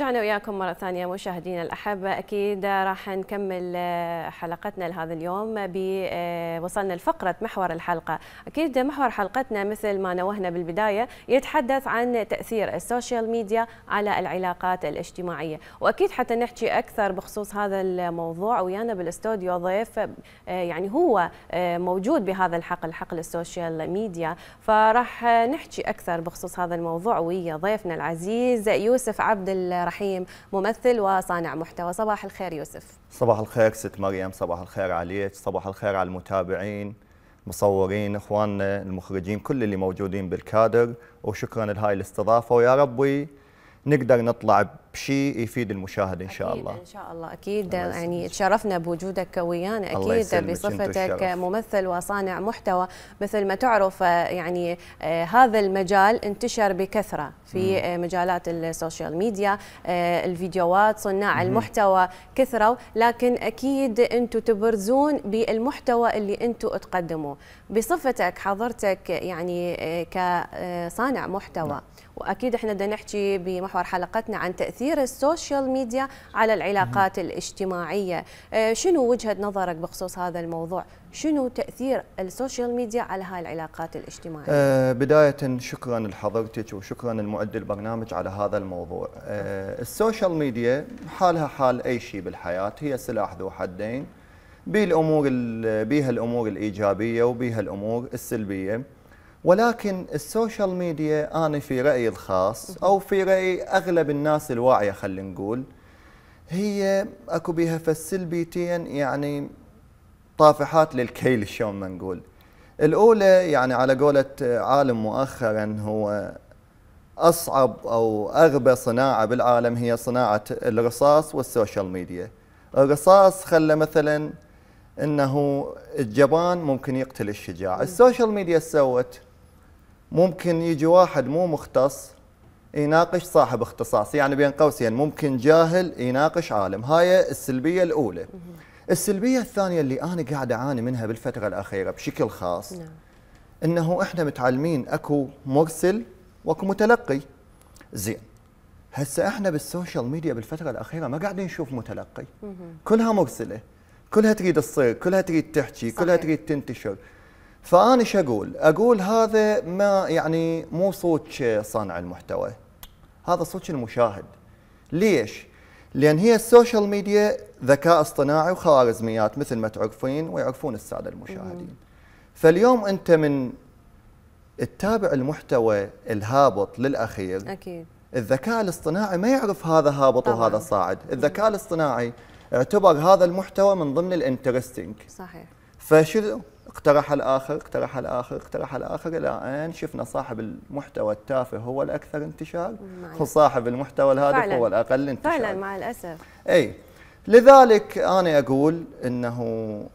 ورجعنا وياكم مرة ثانية مشاهدينا الأحبة. أكيد راح نكمل حلقتنا لهذا اليوم. وصلنا لفقرة محور الحلقة. أكيد محور حلقتنا مثل ما نوهنا بالبداية يتحدث عن تأثير السوشيال ميديا على العلاقات الاجتماعية، وأكيد حتى نحكي أكثر بخصوص هذا الموضوع ويانا بالاستوديو ضيف يعني هو موجود بهذا الحقل السوشيال ميديا، فراح نحكي أكثر بخصوص هذا الموضوع ويا ضيفنا العزيز يوسف عبد الرحيم، ممثل وصانع محتوى. صباح الخير يوسف. صباح الخير ست مريم، صباح الخير عليك، صباح الخير على المتابعين، مصورين، اخواننا المخرجين، كل اللي موجودين بالكادر، وشكرا لهاي الاستضافه، ويا ربي نقدر نطلع بشيء يفيد المشاهد ان شاء الله. ان شاء الله اكيد. يعني تشرفنا بوجودك ويانا اكيد بصفتك ممثل وصانع محتوى. مثل ما تعرف يعني هذا المجال انتشر بكثره في مجالات السوشيال ميديا، الفيديوهات، صناع المحتوى كثروا، لكن اكيد انتم تبرزون بالمحتوى اللي انتم تقدموه. بصفتك حضرتك يعني كصانع محتوى، واكيد احنا بدنا نحكي بمحور حلقتنا عن تاثير السوشيال ميديا على العلاقات الاجتماعيه. شنو وجهه نظرك بخصوص هذا الموضوع؟ شنو تاثير السوشيال ميديا على هاي العلاقات الاجتماعيه؟ بدايه شكرا لحضرتك وشكرا لمعد البرنامج على هذا الموضوع. السوشيال ميديا حالها حال اي شيء بالحياه، هي سلاح ذو حدين، بيها الامور الايجابيه وبيها الامور السلبيه. ولكن السوشيال ميديا أنا في رأيي الخاص أو في رأي أغلب الناس الواعية خلينا نقول، هي أكو بيها فالسلبيتين يعني طافحات للكيل شلون ما نقول. الأولى يعني على قولة عالم مؤخرا، هو أصعب أو أغبى صناعة بالعالم هي صناعة الرصاص والسوشيال ميديا. الرصاص خلى مثلا أنه الجبان ممكن يقتل الشجاع، السوشيال ميديا سوت ممكن يجي واحد مو مختص يناقش صاحب اختصاص، يعني بين قوسين ممكن جاهل يناقش عالم. هاي السلبية الأولى. السلبية الثانية اللي أنا قاعد أعاني منها بالفترة الأخيرة بشكل خاص، إنه إحنا متعلمين أكو مرسل وأكو متلقي. زين، هسه إحنا بالسوشيال ميديا بالفترة الأخيرة ما قاعدين نشوف متلقي، كلها مرسلة، كلها تريد تصير، كلها تريد تحكي، كلها تريد تنتشر. فأنا شو أقول هذا ما يعني مو صوت صانع المحتوى، هذا صوت المشاهد. ليش؟ لأن هي السوشيال ميديا ذكاء اصطناعي وخوارزميات مثل ما تعرفين ويعرفون السادة المشاهدين. فاليوم أنت من تتابع المحتوى الهابط للأخير، أكيد الذكاء الاصطناعي ما يعرف هذا هابط طبعاً وهذا صاعد. الذكاء الاصطناعي اعتبر هذا المحتوى من ضمن الانترستنج. صحيح. فشو اقترح الآخر، اقترح الآخر، اقترح الآخر، إلى أن شفنا صاحب المحتوى التافه هو الأكثر انتشار وصاحب المحتوى الهادف هو الأقل انتشار. فعلا مع الأسف. أي لذلك أنا أقول إنه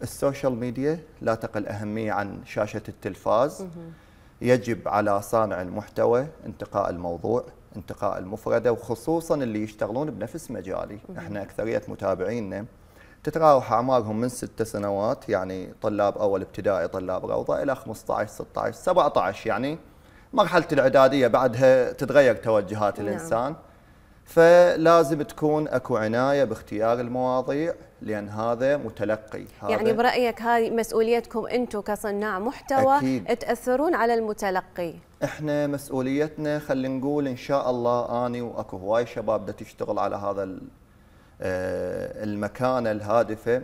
السوشيال ميديا لا تقل أهمية عن شاشة التلفاز. يجب على صانع المحتوى انتقاء الموضوع، انتقاء المفردة، وخصوصا اللي يشتغلون بنفس مجالي. احنا أكثرية متابعينا تتراوح أعمارهم من 6 سنوات، يعني طلاب أول ابتدائي، طلاب روضة، إلى 15 16 17، يعني مرحلة الإعدادية بعدها تتغير توجهات الإنسان. فلازم تكون أكو عناية باختيار المواضيع، لأن هذا متلقي. يعني برأيك هذه مسؤوليتكم أنتم كصناع محتوى، أكيد تأثرون على المتلقي. إحنا مسؤوليتنا خلينا نقول إن شاء الله أني وأكو هواي شباب بدها تشتغل على هذا المكانة الهادفة.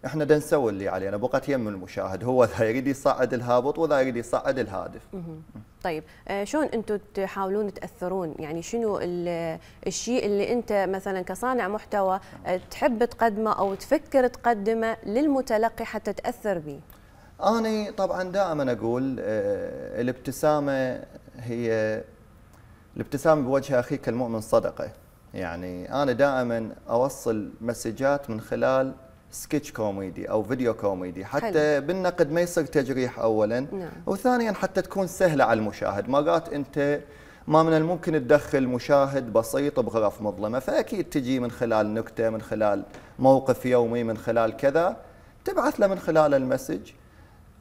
احنا دا نسوي اللي علينا، بقت يم المشاهد هو ذا يريد يصعد الهابط وذا يريد يصعد الهادف. طيب شلون انتم تحاولون تاثرون؟ يعني شنو الشيء اللي انت مثلا كصانع محتوى تحب تقدمه او تفكر تقدمه للمتلقي حتى تاثر به؟ انا طبعا دائما اقول الابتسامه هي الابتسامه بوجه اخيك المؤمن صدقه. يعني انا دائما اوصل مسجات من خلال سكتش كوميدي او فيديو كوميدي، حتى بالنقد ما يصير تجريح اولا، وثانيا حتى تكون سهله على المشاهد. مرات انت ما من الممكن تدخل مشاهد بسيط بغرف مظلمه، فاكيد تجي من خلال نكته، من خلال موقف يومي، من خلال كذا، تبعث له من خلال المسج.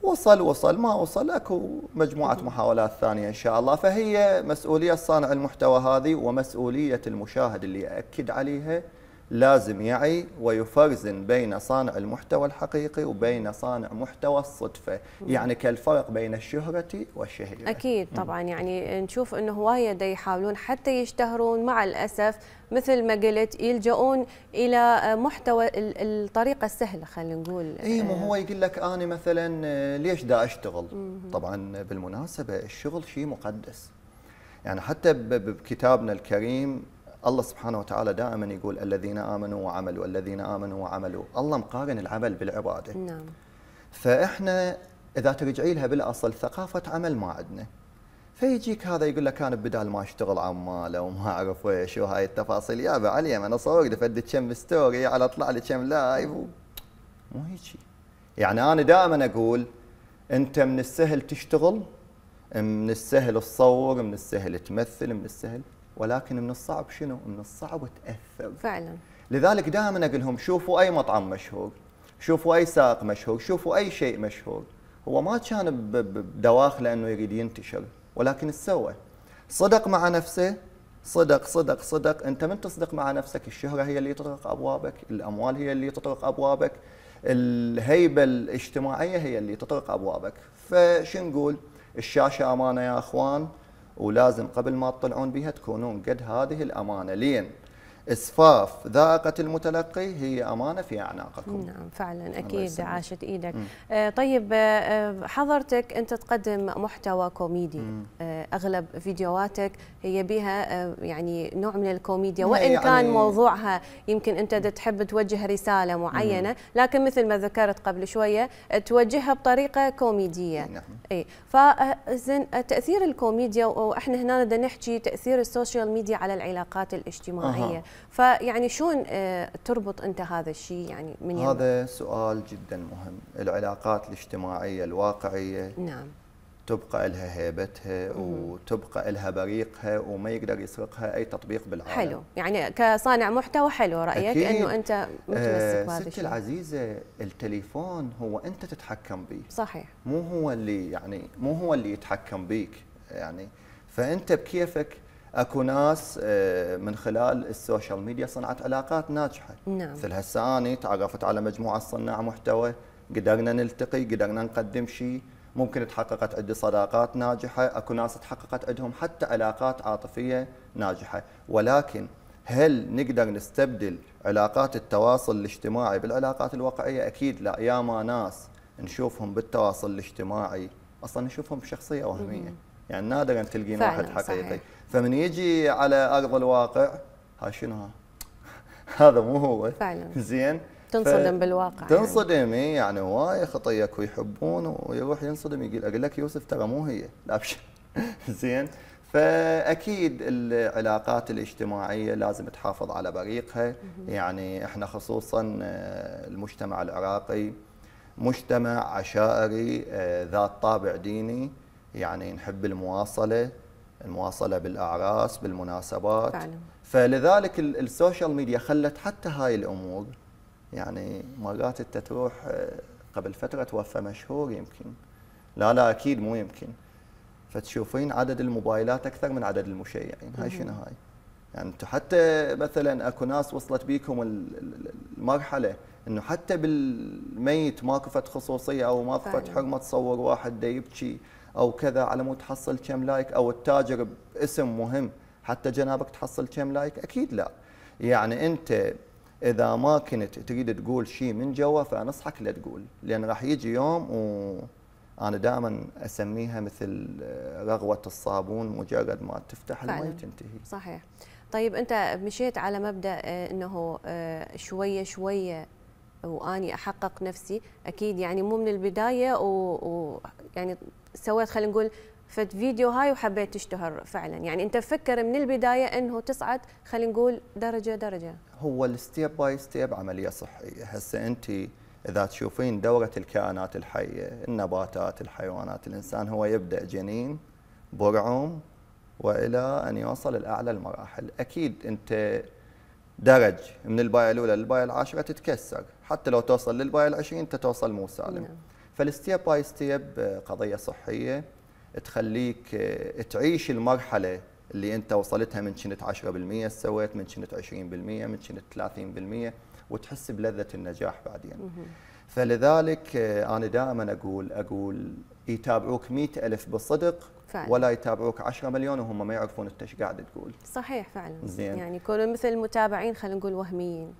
وصل ما وصل اكو مجموعه محاولات ثانيه ان شاء الله. فهي مسؤوليه صانع المحتوى هذه ومسؤوليه المشاهد اللي اكد عليها، لازم يعي ويفرزن بين صانع المحتوى الحقيقي وبين صانع محتوى الصدفه، يعني كالفرق بين الشهره والشهيره. اكيد طبعا، يعني نشوف انه هوايه يحاولون حتى يشتهرون، مع الاسف مثل ما قلت يلجؤون الى محتوى الطريقه السهله، خلينا نقول. اي مو هو يقول لك انا مثلا ليش دا اشتغل؟ طبعا بالمناسبه الشغل شيء مقدس، يعني حتى بكتابنا الكريم الله سبحانه وتعالى دائما يقول الذين آمنوا وعملوا، الذين آمنوا وعملوا، الله مقارن العمل بالعبادة. نعم. فإحنا إذا ترجعي لها بالأصل ثقافة عمل ما عندنا، فيجيك هذا يقول لك أنا بدال ما أشتغل عمالة وما أعرف ويش وهاي التفاصيل، يابا عليا أنا أصور لي فد كم ستوري على أطلع لي كم لايف مو هيجي. يعني أنا دائما أقول أنت من السهل تشتغل، من السهل تصور، من السهل تمثل، من السهل، ولكن من الصعب شنو؟ من الصعب تأثر فعلا. لذلك دائما اقول لهم شوفوا اي مطعم مشهور، شوفوا اي سائق مشهور، شوفوا اي شيء مشهور، هو ما كان بدواخله انه يريد ينتشر، ولكن ايش سوى؟ صدق مع نفسه، صدق. انت من تصدق مع نفسك الشهره هي اللي تطرق ابوابك، الاموال هي اللي تطرق ابوابك، الهيبه الاجتماعيه هي اللي تطرق ابوابك. فشو نقول؟ الشاشه امانه يا اخوان، ولازم قبل ما تطلعون بها تكونون قد هذه الامانه، لين إصفاف ذائقة المتلقي هي أمانة في أعناقكم. نعم فعلا أكيد، عاشت إيدك. طيب حضرتك أنت تقدم محتوى كوميدي، أغلب فيديوهاتك هي بها يعني نوع من الكوميديا، وإن يعني كان موضوعها يمكن أنت تحب توجه رسالة معينة، لكن مثل ما ذكرت قبل شوية توجهها بطريقة كوميدية. نعم. إيه، فزين تأثير الكوميديا، وإحنا هنا بدنا نحكي تأثير السوشيال ميديا على العلاقات الاجتماعية. فيعني شلون تربط انت هذا الشيء يعني من هذا سؤال جدا مهم. العلاقات الاجتماعيه الواقعيه نعم تبقى لها هيبتها وتبقى لها بريقها وما يقدر يسرقها اي تطبيق بالعالم. حلو، يعني كصانع محتوى حلو رايك انه انت متمسك بهذا الشيء. ستي العزيزه التليفون هو انت تتحكم به، صحيح، مو هو اللي يتحكم بيك يعني. فانت بكيفك. اكو ناس من خلال السوشيال ميديا صنعت علاقات ناجحه. نعم. مثل هسه اني تعرفت على مجموعه صناع محتوى، قدرنا نلتقي، قدرنا نقدم شيء، ممكن تحققت عندي صداقات ناجحه، اكو ناس تحققت عندهم حتى علاقات عاطفيه ناجحه. ولكن هل نقدر نستبدل علاقات التواصل الاجتماعي بالعلاقات الواقعيه؟ اكيد لا. ياما ناس نشوفهم بالتواصل الاجتماعي اصلا نشوفهم بشخصيه وهميه، يعني نادرا تلقين واحد حقيقي. صحيح. فمن يجي على ارض الواقع ها شنو هذا مو هو فعلا. زين تنصدم بالواقع، تنصدم يعني هواي خطيك ويحبون ويروح ينصدم يقول اقول لك يوسف ترى مو هي لا ابشر زين. فاكيد العلاقات الاجتماعيه لازم تحافظ على بريقها. يعني احنا خصوصا المجتمع العراقي مجتمع عشائري ذات طابع ديني، يعني نحب المواصله بالاعراس بالمناسبات فعلا. فلذلك السوشيال ميديا خلت حتى هاي الامور، يعني مرات انت تروح قبل فتره توفى مشهور يمكن، لا اكيد مو يمكن، فتشوفين عدد الموبايلات اكثر من عدد المشيعين. هاي شنو هاي؟ يعني انتم حتى مثلا اكو ناس وصلت بيكم المرحله انه حتى بالميت ماكو فد خصوصيه او ماكو فد حرمه تصور واحد دا يبكي او كذا على مود تحصل كم لايك، او التاجر باسم مهم حتى جنابك تحصل كم لايك. اكيد لا. يعني انت اذا ما كنت تريد تقول شيء من جوا فانصحك لا تقول، لان راح يجي يوم وانا دائما اسميها مثل رغوه الصابون، مجرد ما تفتح المي تنتهي. صحيح. طيب انت مشيت على مبدا انه شويه شويه واني احقق نفسي، اكيد يعني مو من البدايه ويعني سويت خلينا نقول فد فيديو هاي وحبيت تشتهر فعلا، يعني انت فكر من البدايه انه تصعد خلينا نقول درجه درجه. هو الستيب باي ستيب عمليه صحيه. هسه انت اذا تشوفين دوره الكائنات الحيه، النباتات، الحيوانات، الانسان هو يبدا جنين برعم والى ان يوصل لاعلى المراحل. اكيد انت درج من البايه الاولى للبايه العاشره تتكسر، حتى لو توصل للبايه العشرين انت توصل مو سالم. فالستيب باي ستيب قضيه صحيه تخليك تعيش المرحله اللي انت وصلتها، من كنت 10% سويت، من كنت 20%، من كنت 30%، وتحس بلذه النجاح بعدين. فلذلك انا دائما اقول يتابعوك 100,000 بصدق فعلا، ولا يتابعوك 10 مليون وهم ما يعرفون انت ايش قاعد تقول. صحيح فعلا. زين. يعني يكونوا مثل المتابعين خلينا نقول وهميين.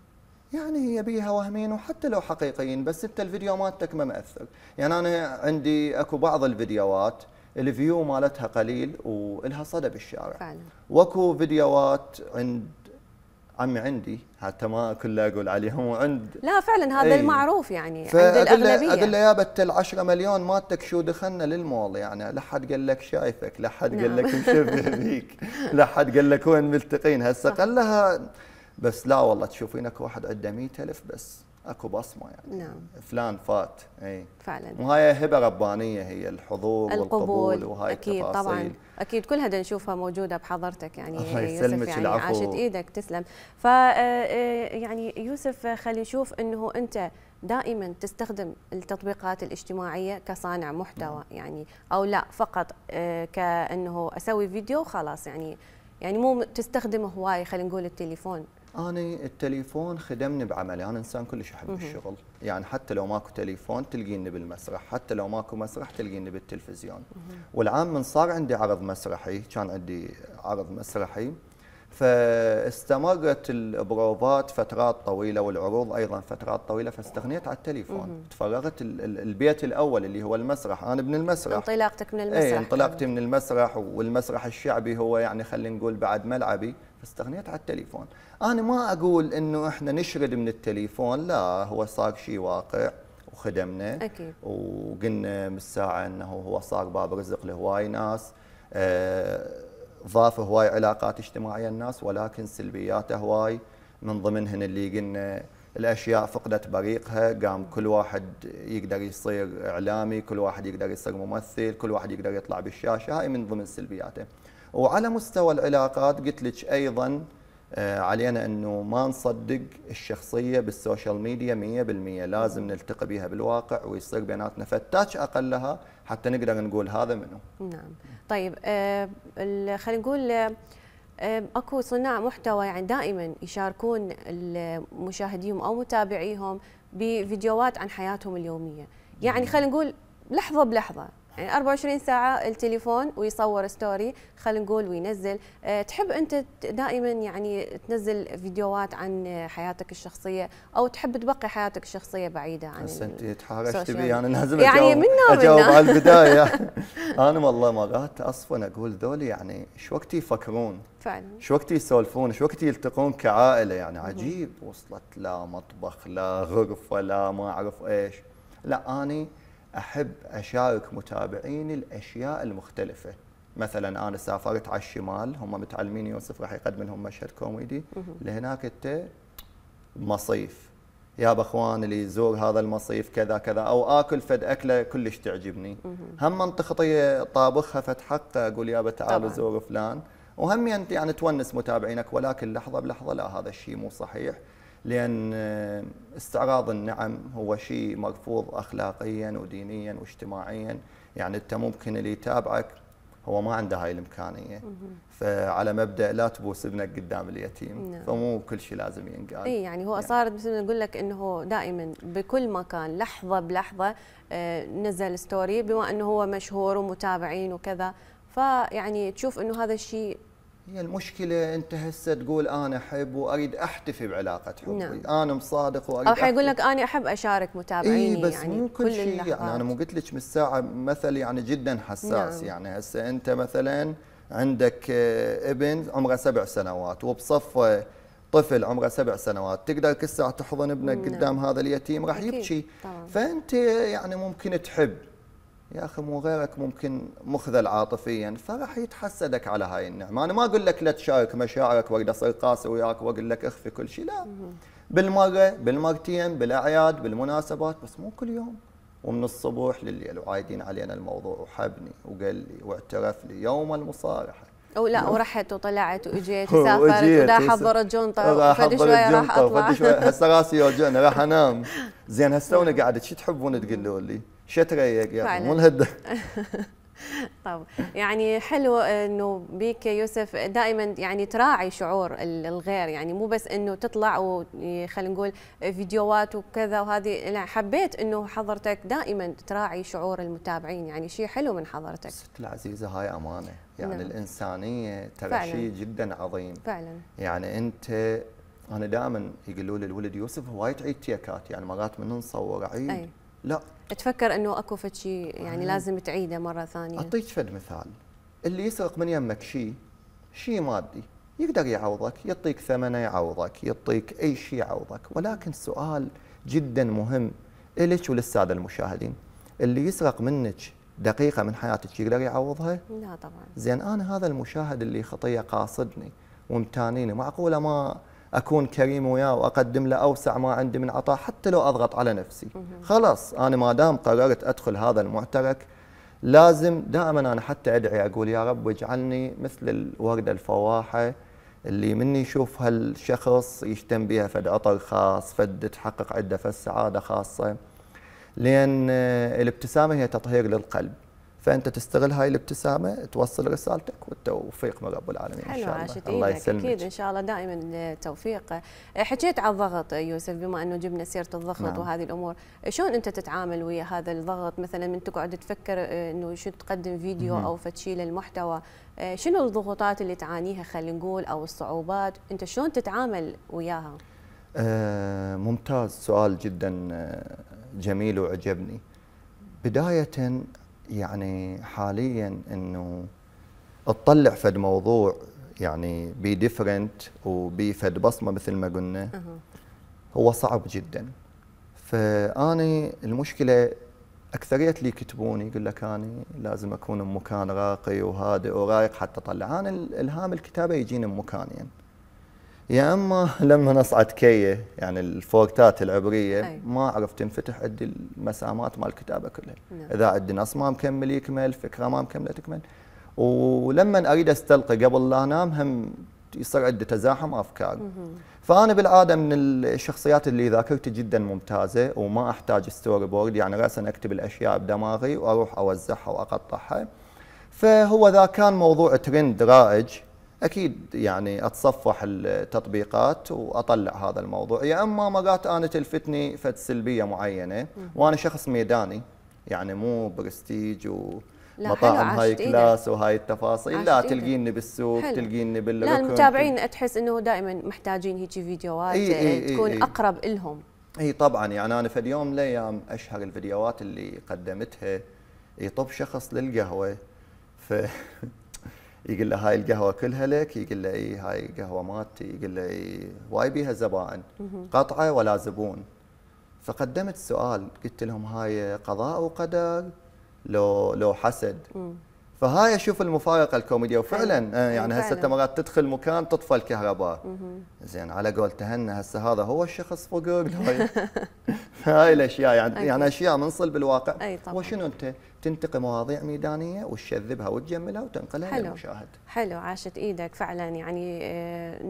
يعني هي بيها وهميين وحتى لو حقيقيين، بس انت الفيديو مالتك ما مأثر. يعني انا عندي اكو بعض الفيديوهات الفيو مالتها قليل ولها صدى بالشارع فعلا، واكو فيديوهات عند عمي عندي حتى ما كله اقول عليهم وعند لا فعلا هذا المعروف يعني عند الاغلبيه. اقول له يابا ال 10 مليون مالتك شو دخلنا للمول، يعني لا حد قال لك شايفك، لا حد قال لك مشبه بيك، لا حد قال لك وين ملتقين هسه قال لها. بس لا والله تشوفين اكو واحد عنده 100,000 بس اكو بصمه يعني. نعم. فلان فات. اي فعلا. وهاي هبه ربانيه، هي الحضور والقبول وهاي اكيد التفاصيل. طبعا اكيد كلها نشوفها موجوده بحضرتك يعني. الله يسلمك. يعني عاشت ايدك تسلم. ف يعني يوسف خلينا نشوف انه انت دائما تستخدم التطبيقات الاجتماعيه كصانع محتوى يعني، او لا فقط كانه اسوي فيديو خلاص يعني مو تستخدمه هواي خلينا نقول التليفون. أنا التليفون خدمني بعملي، أنا إنسان كلش أحب الشغل، يعني حتى لو ماكو تليفون تلقيني بالمسرح، حتى لو ماكو مسرح تلقيني بالتلفزيون. والعام من صار عندي عرض مسرحي، كان عندي عرض مسرحي، فاستمرت البروفات فترات طويلة والعروض أيضا فترات طويلة، فاستغنيت على التليفون. تفرغت البيت الأول اللي هو المسرح، أنا ابن المسرح. انطلاقتك من المسرح. اي انطلاقتي من المسرح، والمسرح الشعبي هو يعني خلينا نقول بعد ملعبي، فاستغنيت على التليفون. أنا ما أقول إنه إحنا نشرد من التليفون، لا، هو صار شيء واقع وخدمنا أكيد، وقلنا من الساعة إنه هو صار باب رزق لهواي ناس، ضاف هواي علاقات اجتماعية الناس، ولكن سلبياته هواي، من ضمنهن اللي قلنا الأشياء فقدت بريقها، قام كل واحد يقدر يصير إعلامي، كل واحد يقدر يصير ممثل، كل واحد يقدر يطلع بالشاشة، هاي من ضمن سلبياته. وعلى مستوى العلاقات قلت لك أيضا علينا أنه ما نصدق الشخصية بالسوشيال ميديا 100%، لازم نلتقي بها بالواقع ويصير بيناتنا فتاش أقلها حتى نقدر نقول هذا منه. نعم. طيب خلينا نقول اكو صناع محتوى يعني دائما يشاركون المشاهدين او متابعيهم بفيديوهات عن حياتهم اليوميه، يعني خلينا نقول لحظه بلحظه، يعني 24 ساعه التليفون ويصور ستوري خلينا نقول وينزل. تحب انت دائما يعني تنزل فيديوهات عن حياتك الشخصيه، او تحب تبقي حياتك الشخصيه بعيده عن بس انت تحرشت بي، انا لازم يعني اجاوب على البدايه. انا والله مرات اصفن اقول ذولي يعني شو وقت يفكرون فعلا، شو وقت يسولفون، شو وقت يلتقون كعائله، يعني عجيب. وصلت لا مطبخ لا غرفه لا ما اعرف ايش. لا، اني أحب أشارك متابعيني الأشياء المختلفة. مثلا أنا سافرت على الشمال، هم متعلمين يوسف راح يقدم لهم مشهد كوميدي، لهناك أنت مصيف، يا أخوان اللي يزور هذا المصيف كذا كذا، أو آكل فد أكلة كلش تعجبني، هم منطقة طابخها فتحق أقول يابا تعالوا زوروا فلان، وهم يعني تونس متابعينك، ولكن لحظة بلحظة لا، هذا الشيء مو صحيح، لأن استعراض النعم هو شيء مرفوض أخلاقيا ودينيا واجتماعيا. يعني أنت ممكن اللي يتابعك هو ما عنده هاي الإمكانية، فعلى مبدأ لا تبوس ابنك قدام اليتيم، فمو كل شيء لازم ينقال. اي يعني هو صار مثل نقول لك انه دائما بكل مكان لحظة بلحظة نزل ستوري، بما انه هو مشهور ومتابعين وكذا، فيعني تشوف انه هذا الشيء. هي المشكلة أنت هسه تقول أنا أحب وأريد أحتفي بعلاقة حبي، نعم. أنا مصادق وأريد، أو حيقول لك أنا أحب أشارك متابعيني. إيه بس يعني مو كل شيء، يعني أنا مو قلت لك من الساعة مثل يعني جدا حساس، نعم. يعني هسه أنت مثلا عندك ابن عمره 7 سنوات وبصفه طفل عمره 7 سنوات، تقدر كل ساعة تحضن ابنك قدام هذا اليتيم راح يبكي، فأنت يعني ممكن تحب يا أخي، مو غيرك ممكن مخذل عاطفيا، فراح يتحسدك على هاي النعمة. أنا ما أقول لك لا تشارك مشاعرك وأريد أصير قاسي وياك وأقول لك اخفي كل شيء، لا، بالمرة بالمرتين بالأعياد بالمناسبات، بس مو كل يوم. ومن الصبح لليل وعايدين علينا الموضوع، وحبني وقال لي واعترف لي يوم المصارحة. أو لا، ورحت وطلعت وإجيت وسافرت ودا حضرت جنطة وفد شوية راح أطلع. هسه راسي يوجعني راح أنام. زين هسه وأنا قاعدة شو تحبون تقولوا لي؟ شتريق يعني مو الهدة. طب يعني حلو انه بيك يوسف دائما يعني تراعي شعور الغير، يعني مو بس انه تطلع وخلينا نقول فيديوهات وكذا وهذه، لا حبيت انه حضرتك دائما تراعي شعور المتابعين، يعني شيء حلو من حضرتك. ست العزيزة هاي امانة، يعني نعم. الانسانية ترى شيء جدا عظيم فعلا. يعني انت، انا دائما يقولوا لي الولد يوسف هواي تعيد تيكات، يعني مرات من نصور عيد أي. لا تفكر انه اكو فد شيء يعني لازم تعيده مره ثانيه. اعطيك فد مثال، اللي يسرق من يمك شيء مادي يقدر يعوضك، يعطيك ثمنه يعوضك، يعطيك اي شيء يعوضك، ولكن سؤال جدا مهم الك وللساده المشاهدين، اللي يسرق منك دقيقه من حياتك يقدر يعوضها؟ لا طبعا. زين انا هذا المشاهد اللي خطيه قاصدني ومتانيني، معقوله ما اكون كريم وياه واقدم له اوسع ما عندي من عطاء حتى لو اضغط على نفسي؟ خلاص انا ما دام قررت ادخل هذا المعترك لازم دائما انا حتى ادعي اقول يا رب اجعلني مثل الورده الفواحه اللي مني يشوف هالشخص يهتم بها فد عطر خاص، فد تحقق عنده فد سعاده خاصه، لان الابتسامه هي تطهير للقلب، فانت تستغل هاي الابتسامه توصل رسالتك والتوفيق من رب العالمين ان شاء الله. الله يسلمك. اكيد ان شاء الله دائما التوفيق. حكيت على الضغط يوسف، بما انه جبنا سيره الضغط نعم. وهذه الامور، شلون انت تتعامل ويا هذا الضغط؟ مثلا من تقعد تفكر انه شو تقدم فيديو او فتشي للمحتوى، شنو الضغوطات اللي تعانيها خلينا نقول او الصعوبات، انت شلون تتعامل وياها؟ ممتاز، سؤال جدا جميل وعجبني. بدايه يعني حاليا انه تطلع فد موضوع يعني بي ديفرنت وبيفد بصمه مثل ما قلنا هو صعب جدا. فاني المشكله اكثريه اللي يكتبون يقول لك اني لازم اكون بمكان راقي وهادئ ورايق حتى اطلع. انا الهام الكتابه يجيني بمكانين، يا اما لما نصعد كيه يعني الفورتات العبريه ما اعرف تنفتح عندي المسامات مال الكتابه كلها، اذا عندي نص ما مكمل يكمل، فكره ما مكمله تكمل، ولما اريد استلقي قبل لا انام هم يصير عندي تزاحم افكار. فانا بالعاده من الشخصيات اللي ذاكرتي جدا ممتازه وما احتاج ستوري بورد، يعني راسا اكتب الاشياء بدماغي واروح اوزعها واقطعها. فهو ذا كان موضوع ترند رائج اكيد يعني اتصفح التطبيقات واطلع هذا الموضوع، يا اما مرات انا تلفتني فد سلبيه معينه وانا شخص ميداني يعني مو برستيج ومطاعم هاي كلاس وهاي التفاصيل، لا تلقيني بالسوق حلو. تلقيني بالركن. لا المتابعين تحس انه دائما محتاجين هيك فيديوهات تكون اقرب لهم. اي طبعا، يعني انا في يوم من الايام اشهر الفيديوهات اللي قدمتها يطب شخص للقهوه يقول له هاي القهوه كلها لك، يقول له اي هاي قهوه مالتي، يقول له اي واي بيها زبائن قطعه ولا زبون. فقدمت سؤال قلت لهم هاي قضاء وقدر لو حسد؟ فهاي اشوف المفارقه الكوميديه، وفعلا يعني هسه مرات تدخل مكان تطفى الكهرباء زين على قول تهنى هسه هذا هو الشخص فوق هاي الاشياء يعني اشياء من صلب الواقع. وشنو انت تنتقي مواضيع ميدانيه وتشذبها وتجملها وتنقلها للمشاهد. حلو، عاشت ايدك فعلا، يعني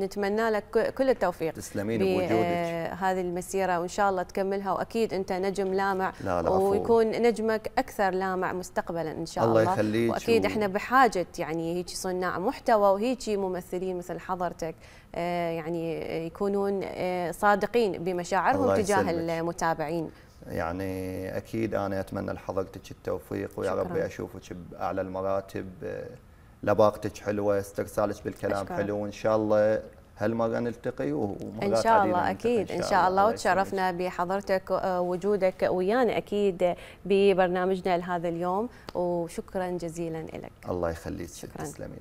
نتمنى لك كل التوفيق. تسلمين بوجودك هذه المسيره وان شاء الله تكملها، واكيد انت نجم لامع ويكون نجمك اكثر لامع مستقبلا ان شاء الله. الله يخليك. واكيد احنا بحاجه يعني هيك صناع محتوى وهيك ممثلين مثل حضرتك يعني يكونون صادقين بمشاعرهم تجاه المتابعين. يعني اكيد انا اتمنى لحضرتك التوفيق ويا ربي اشوفك باعلى المراتب، لباقتك حلوه، استرسالك بالكلام حلو، وان شاء الله هالمره نلتقي ومرات ان شاء الله اكيد ان شاء الله. وتشرفنا بحضرتك وجودك ويانا اكيد ببرنامجنا لهذا اليوم، وشكرا جزيلا لك. الله يخليك. تسلمين.